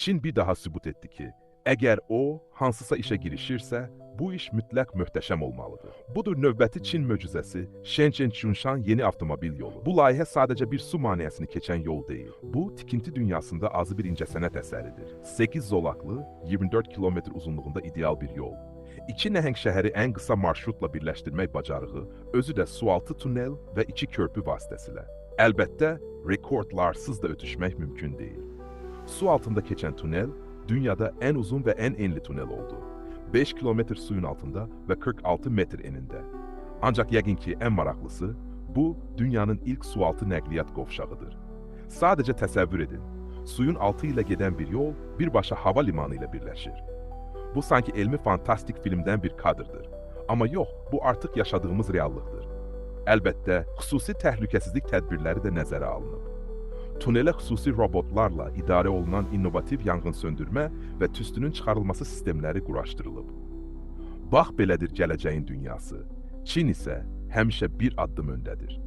Çin bir daha sübut etdi ki, əgər o hansısa işə girişirsə, bu iş mütləq möhtəşəm olmalıdır. Budur növbəti Çin möcüzəsi, Shenzhen-Kunshan yeni avtomobil yolu. Bu layihə sadəcə bir su maneəsini keçən yol deyil. Bu, tikinti dünyasında azı bir incəsənət əsəridir. 8 zolaqlı, 24 kilometr uzunluğunda ideal bir yol. İki nəhəng şəhəri ən qısa marşrutla birləşdirmək bacarığı, özü də sualtı tunel və iki körpü vasitəsilə. Əlbəttə, rekordlarsız da ötüşmək mümkün deyil. Su altında keçən tunel, dünyada ən uzun və ən enli tunel oldu. 5 kilometr suyun altında və 46 metr enində. Ancaq yəqin ki, ən maraqlısı, bu, dünyanın ilk sualtı nəqliyyat qovşağıdır. Sadəcə təsəvvür edin, suyun altı ilə gedən bir yol birbaşa hava limanı ilə birləşir. Bu sanki elmi fantastik filmdən bir kadrdır. Amma yox, bu artıq yaşadığımız reallıqdır. Əlbəttə, xüsusi təhlükəsizlik tədbirləri də nəzərə alınıb. Tunelə xüsusi robotlarla idarə olunan innovativ yanğın söndürmə və tüstünün çıxarılması sistemləri quraşdırılıb. Bax belədir gələcəyin dünyası. Çin isə həmişə bir addım öndədir.